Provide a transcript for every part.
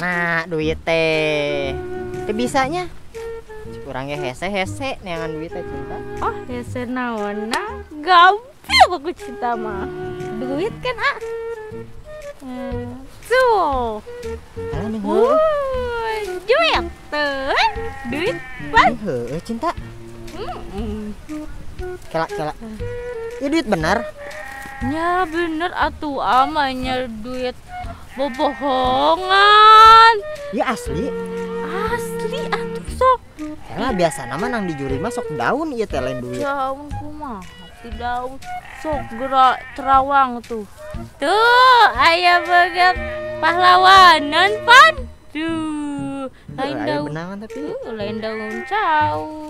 Mana duit teh? Teu bisanya. Kurang ge hese-hese neangan duit teh cinta. Oh, hese naonna? Gampil aku cinta mah. Duit kan, ah. Tuh. Alah nih heueuh. Duit teh. Duit pan. Heueuh cinta. Kela kela. Ya duit bener. Ya bener atuh amanya duit bobohongan. Ya asli. Asli atuh sok. Lah biasa nama nang dijuri mah sok daun ieu teh lain duit. Daun kumaha? Ti daun sok gerak terawang tuh. Tuh aya banget pahlawanan pan. Tuh lain daun. Benangan tapi. Lain daun cau.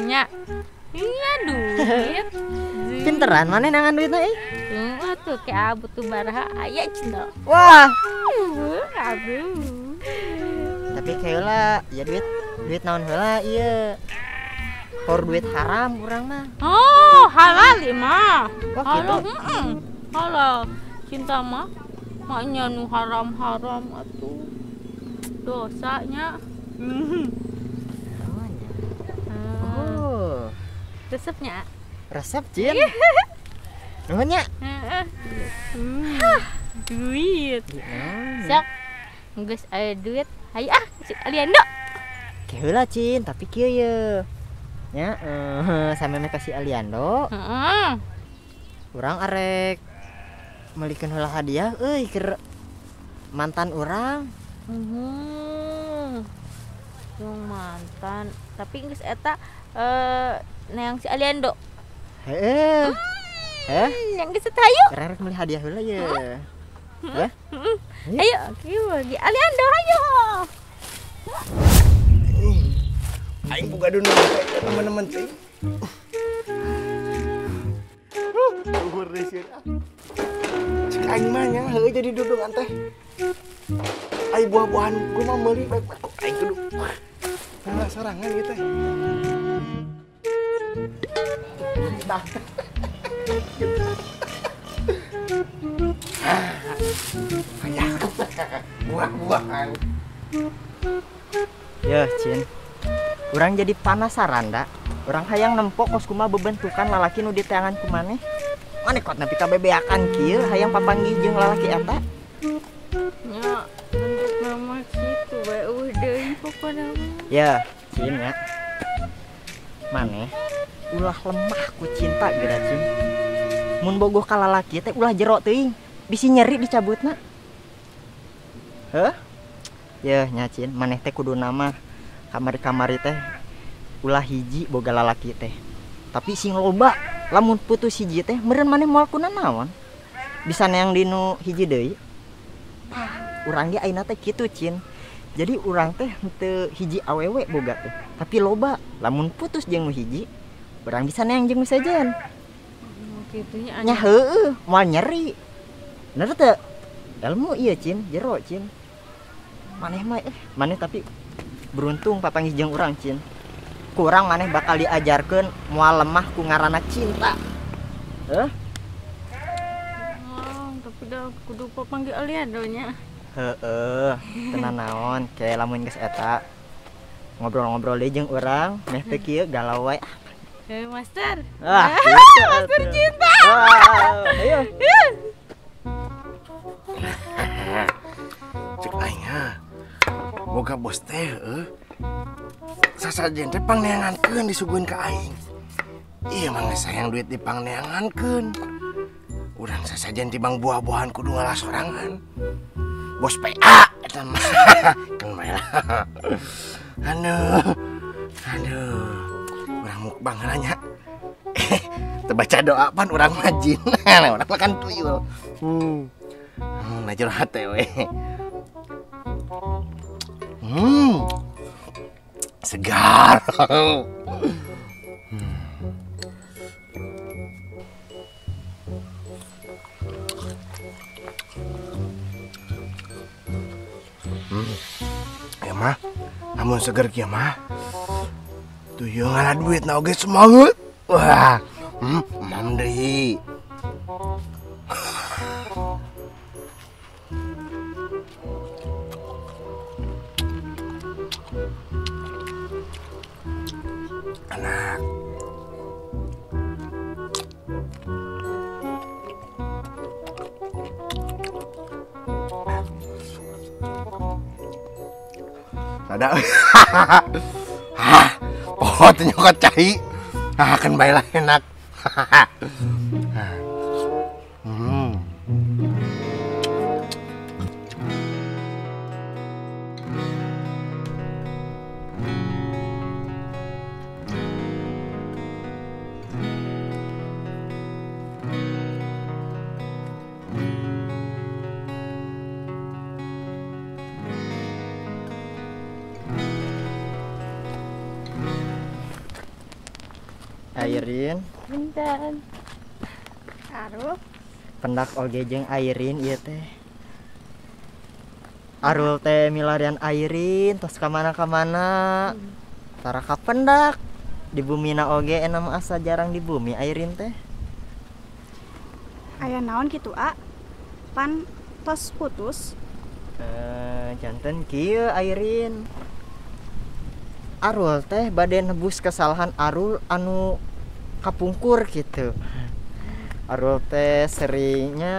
Nya. Iya duit. Pinteran mana nangan duitnya eh? Tuh kayak abu tuh baraha aya cinta. Wah. Aduh. Tapi kayak ya duit duit naon heula ieu. Por duit haram urang mah. Oh, halal ieu mah. Wah, gitu. Halal. Cinta mah maknya nu haram-haram atuh. Dosanya. Oh. Resepnya. Resep, Cin. Nuhun nya. Heeh. Duit. Sok. Geus aya duit. Hayu ah, si Aliando. Ke heula, Cin, tapi kieu ye. Nya, sampe kasih Aliando. Heeh. Urang arek meulikeun heula hadiah euy keur mantan urang. Yung mantan, tapi geus eta neang si Aliando. Heeh. Heh. Yang geus eta hayu. Arek meuli hadiah heula ye. Heh. Ayo, kieu bagi Aliando hayu. Aing boga dunu teh teman-teman teh. Luhur deui sieun ah. Cek aing mah nya heueuh jadi dudungan teh. Ai buah-buahan kumaha meuli bae aing kudu. Nah, sorangan ieu teh. Tah. Ayah. Buah-buahan. Yeuh, Cin. Urang jadi penasaran da. Urang hayang nempo kos kumaha bebentukan lalaki nu diteangan ku maneh. Maneh kot nepi ka bebeakan kieu hayang papanggih jeung lalaki eta. Nya, bentukna mah kitu bae eueuh deui pokona mah. Yeuh, Cin nya. Maneh ulah lemah ku cinta geura Cin. Mun bogoh ka lalaki teh ulah jero teuing, bisi nyeri dicabutna. Heuh? Yeuh nya Cin, maneh teh kuduna mah kamari-kamari teh ulah hiji boga lalaki teh. Tapi sing loba, lamun putus hiji teh meureun maneh moal kuna naon. Bisa neang dinu hiji deui. Tah, urang ge ayeuna teh kitu Cin. Jadi urang teh henteu hiji awewe boga teh, tapi loba. Lamun putus jeung nu hiji, urang bisa neang jeung nu sejen. Kitunya nya heueuh, moal nyeri. Bener teu? Ilmu ieu Cin, jero Cin. Maneh mah maneh tapi beruntung papanggih jeung urang Cin. Kurang maneh bakal diajarkeun moal lemah ku ngaranna cinta. Heuh? Oh, tapi dah kudu papanggih Aliando nya. Heeh, tenan naon ke lamun geus eta ngobrol-ngobrol deui jeung urang, meh teu kieu galau wae. Hei, master. Ah, gitu, master cinta. Wah, ayo. Cek aing ha. Boga bos teh heueuh. Sasajen teh pangneangankeun disuguhin ka aing. Ieu mah geus sayang duit dipangneangankeun. Urang sasajen tibang buah-buahan kudu ngalah sorangan. Bos PA eta mah. Kan bae lah. Aduh. Aduh. Urang mukbang heula nya. Terbaca doa pan urang majin. Urang makan tuyul. Nah jero hate we. Segar. Ya mah, lamun seger kieu mah. Tuyul ngalah duit na oge semangat. Wah, mam deui. Sada. Hah, poho teh nyokot cai. Ah, kan bae lah enak. Airin. Punten. Arul. Pendak oge jeung Airin ieu teh. Arul teh milarian Airin tos ka mana-kamana. Tara kapendak. Di bumina oge enam asa jarang di bumi Airin teh. Aya naon kitu a? Pan tos putus. Janten kieu Airin. Arul teh bade nebus kesalahan Arul anu kapungkur gitu. Arul teh seringnya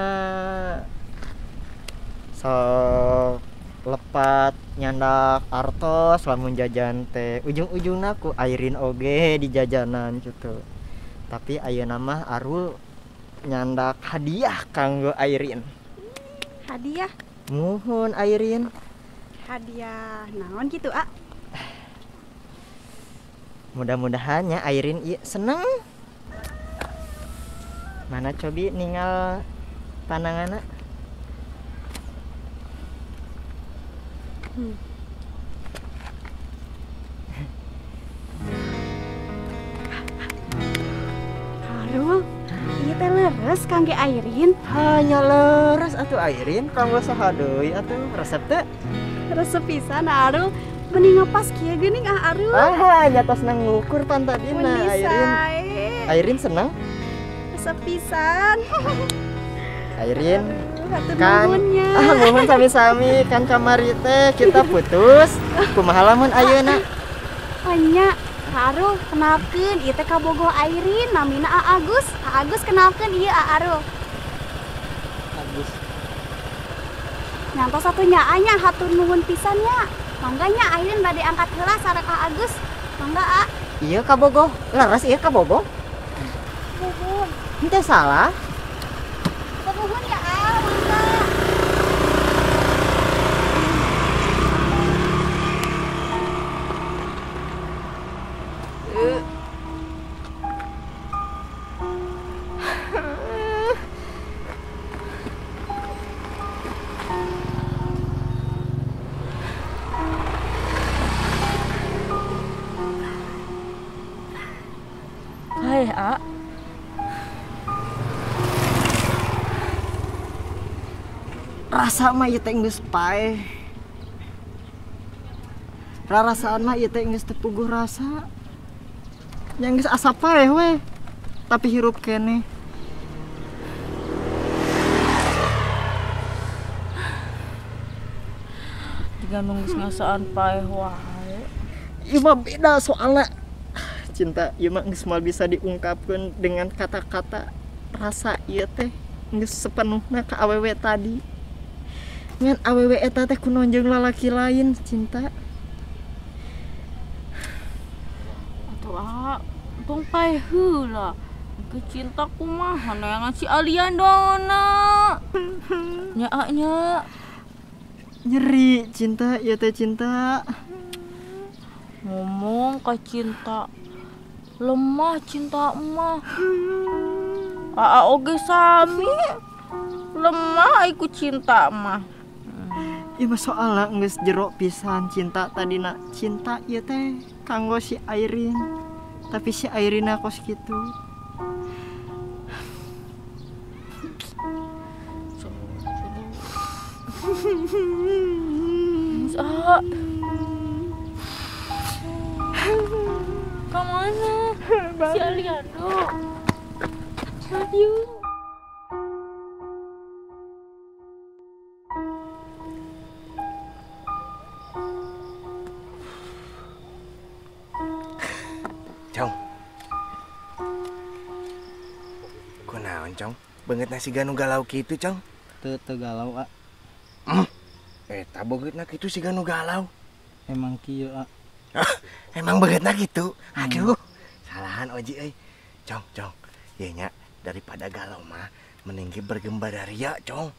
sok lepat nyandak artos lamun jajan teh ujung-ujungna ku Airin oge di jajanan gitu. Tapi ayeuna mah Arul nyandak hadiah kanggo Airin. Hadiah? Muhun Airin. Hadiah naon gitu a? Mudah-mudahan ya Airin ieu seneng. Mana cobi ningal pananganna? Arul, ieu teh leres kangge Airin. Hanya leres atuh Airin, kanggo saha deui atuh resep teh? Resep pisan Arul. Mending ngepas kieu geuning ah Arul. Ah, nya tos nang ngukur pan tadina Airin. Airin senang? Resep pisan. Airin kan ah nuhun sami-sami kan kamari teh kita putus. Kumaha lamun ayeuna? Nya, Arul kenalkeun ieu teh kabogoh Airin namina A Agus. A Agus kenalkeun ieu A Arul. Agus. Nyantos satu nya nya hatur nuhun pisan nya. Mangga nya Airin bade angkat heula sareng A Agus. Mangga A. Iya kabogoh, leres ieu kabogoh. Nuhun. Henteu salah. Nuhun ya A, mangga. Hai, A. Rasa mah ieu teh geus paeh. Rarasaan mah ieu teh geus teu puguh rasa. Nya geus asa paeh we. Tapi hirup keneh. Jiga nu geus ngasaan paeh wae. Ieu mah beda soalna. Cinta ieu mah geus moal bisa diungkapkeun dengan kata-kata. Rasa ieu teh geus sepenuhna ka awewe tadi. Ngan awewe eta teh kunaon jeung lalaki lain cinta. Atuh ah, tong paeh heula. Ke cinta kumaha neangan si Alian dona. Nya a nya. Nyeri cinta ieu teh cinta. Ngomong ka cinta. Lemah cinta mah. Aa oge sami. Lemah iku cinta mah. Ieu mah soalna geus jero pisan cinta tadina. Cinta ieu teh kanggo si Airin. Tapi si Airin kos kitu. Ah. Kemana? Si Aliando. Love you. Cong. Kunaon, Cong? Beungeutna siga nu galau kitu, Cong. Teu teu galau, A. Eta beungeutna kitu siga nu galau. Emang kieu, A. Emang beungeutna kitu. Aduh, salahan Oji euy. Cong, cong. Ieu nya daripada galau mah mending ge bergembira ria, Cong.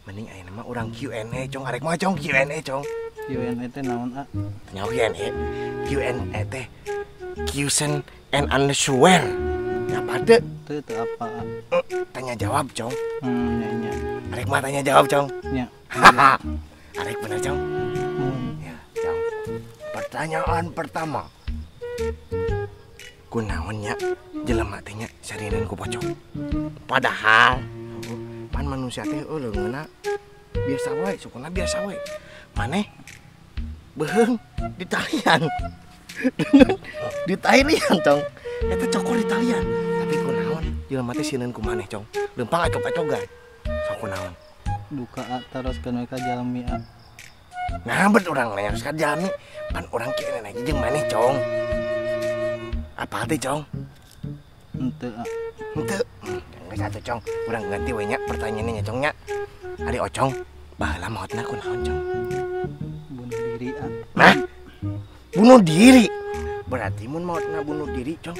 Mending ayeuna mah urang Q&A, Cong. Arek mah Cong Q&A, Cong. Q&A teh naon, A? Nyaho Q&A. Q&A teh question and answer. Apa teu? Teu teu apa, A. Tanya jawab, Cong. Nya nya. Arek mah tanya jawab, Cong. Nya. Arek bener, Cong. Ya, Cong. Pertanyaan pertama. Kunaon nya jelema teh nya sarireun ku pocong. Padahal pan manusia teh leungeunna biasa wae, sukuna biasa wae. Maneh beuheung di talian. Di talian, Cong. Eta cokor di talian. Tapi kunaon jelema teh sieun ku maneh, Cong. Leumpang acok-acogan. Sok kunaon? Duka, A, teruskeun we ka jalmi, A. Nah, bet urang nanya ka jalmi, pan urang kieu aja jeung maneh, Cong. Apa teh, Cong? Henteu, A. Henteu. Geus atuh, Cong. Urang ganti we nya pertanyaannya nya, Cong nya. Ari Ocong, baheula maotna kunaon, Cong? Bunuh diri, A. Nah, bunuh diri. Berarti mun maotna bunuh diri, Cong.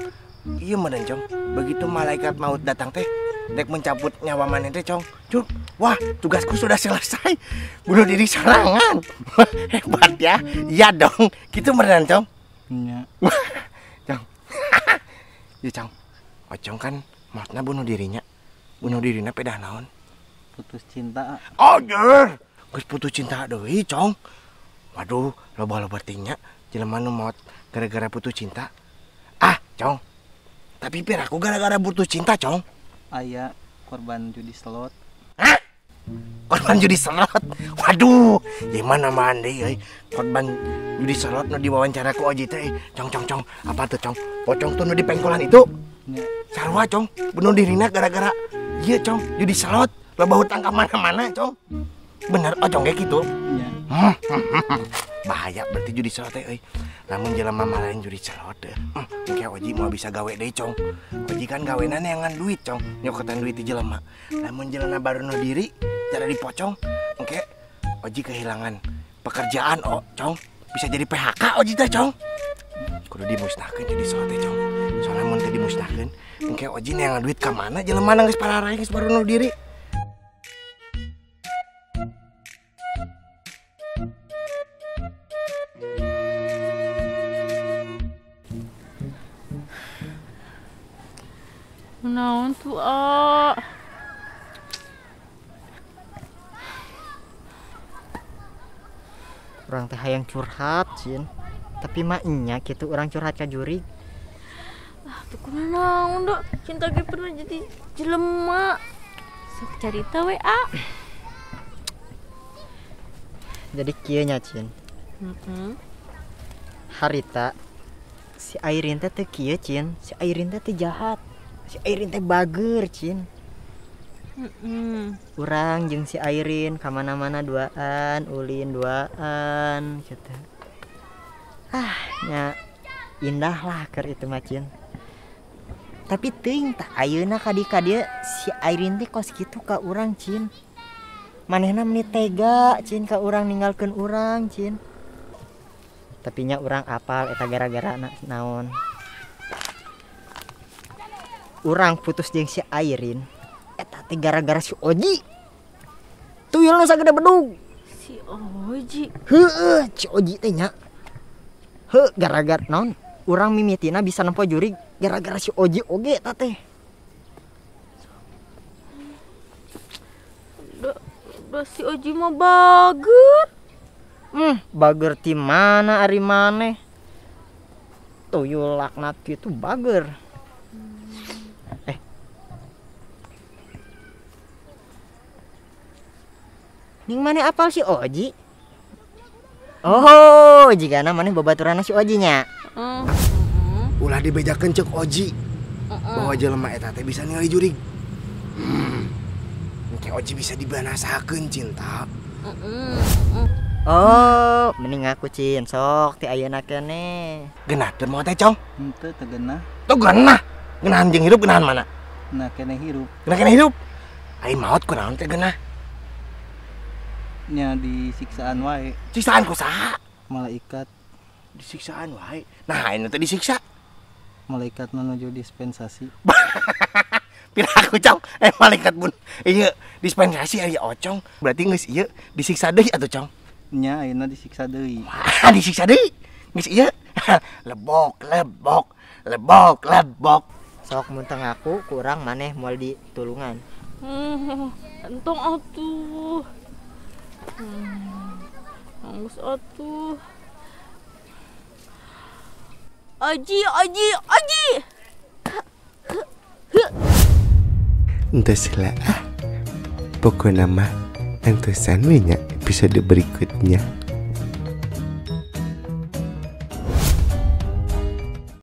Iya meureun, Cong. Begitu malaikat maut datang teh rek mencabut nyawa maneh teh, Cong. Cuk, wah, tugasku sudah selesai. Bunuh diri sorangan. Hebat ya. Iya dong. Gitu meureun, Cong. Nya. Cong. Ya, Cong. Ocong kan maotna bunuh dirinya. Bunuh dirina pedah naon? Putus cinta, A. Oh, yer. Geus putus cinta deui, Cong. Waduh, loba-loba tingnya jelema nu maot gara-gara putus cinta. Ah, Cong. Tapi piraku gara-gara putus cinta, Cong. Aya korban judi slot. Hah? Korban judi slot? Waduh, gimana mandi euy? Korban judi slot nu diwawancara ku Oji teh. Cong, cong, cong. Apa tuh, Cong? Pocong tuh nu di pengkolan itu. Nya. Sarua, Cong. Bunuh dirina gara-gara ieu, Cong, judi slot. Loba hutang ka mana-mana, Cong. Bener, Ocong kayak gitu. Nya. Bahaya berarti judi slot teh euy. Lamun jelema marahin judi slot teh. Engke Oji mau bisa gawe deui, Cong. Oji kan gawena neangan duit, Cong. Nyokotan duit di jelema. Lamun jelema baru diri cara dipocong, engke Oji kehilangan pekerjaan, oh, Cong. Bisa jadi PHK Oji teh, Cong. Kudu dimusnahkeun judi slot teh, Cong. Soalnya mun teu dimusnahkeun, engke Oji neangan duit ka mana jelema geus pararae geus baru diri. Naon tuh, A? Urang teh hayang curhat, Cin. Tapi mah nya kitu urang curhat ka jurig. Ah, tuh kunaon naon da? Cinta ge pernah jadi jelema. Sok carita we, A. Jadi kieu nya, Cin. Harita si Airin teh teu kieu, Cin. Si Airin teh teu jahat. Si Airin teh bager, Cin. Urang jeung si Airin ka mana-mana duaan, ulin duaan gitu. Ah, nya indah lah keur itu mah, Cin. Tapi teuing tah ayeuna ka dieu si Airin teh kos kitu ka urang, Cin. Manehna meni tega, Cin, ka urang ninggalkeun urang, Cin. Tapi nya urang apal eta gara-gara naon. Urang putus jeung si Airin eta teh gara-gara si Oji. Tuyul nu sagede bedug. Si Oji. Heueuh, si Oji teh nya. Heuh, gara-gara naon? Urang mimitina bisa nempo jurig gara-gara si Oji oge eta teh. Da si Oji mah bager. Bager ti mana ari maneh? Tuyul laknat kitu bager. Ning maneh apal si Oji? Oh, jigana maneh babaturanna si Oji nya. Ulah dibejakeun ceuk Oji. Bahwa jelema eta teh bisa ningali jurig. Engke Oji bisa dibanasakeun cinta. Oh, mending ngaku Cin, sok ti ayeuna keneh. Geunah teu moal teh, Cong? Henteu teu geunah. Teu geunah. Geunahan jeung hirup geunahan mana? Nah, keneh hirup. Geunah keneh hirup. Ai maot kunaon teh geunah? Nya disiksaan wae. Siksaan ku saha? Malaikat. Disiksaan wae. Nah, ini teh disiksa. Malaikat menuju dispensasi. Piraku Cong, malaikat bun. Iya, dispensasi aya Ocong. Berarti geus ieu disiksa deui atuh Cong. Nya ayeuna disiksa deui. Wah, disiksa deui. Geus ieu. Lebok, lebok, lebok, lebok. Sok mun teu ngaku kurang maneh moal ditulungan. Entong atuh. Anggus atuh. Aji, aji, aji. Entes lah ah. Pokoknya mah entesan we nya episode berikutnya.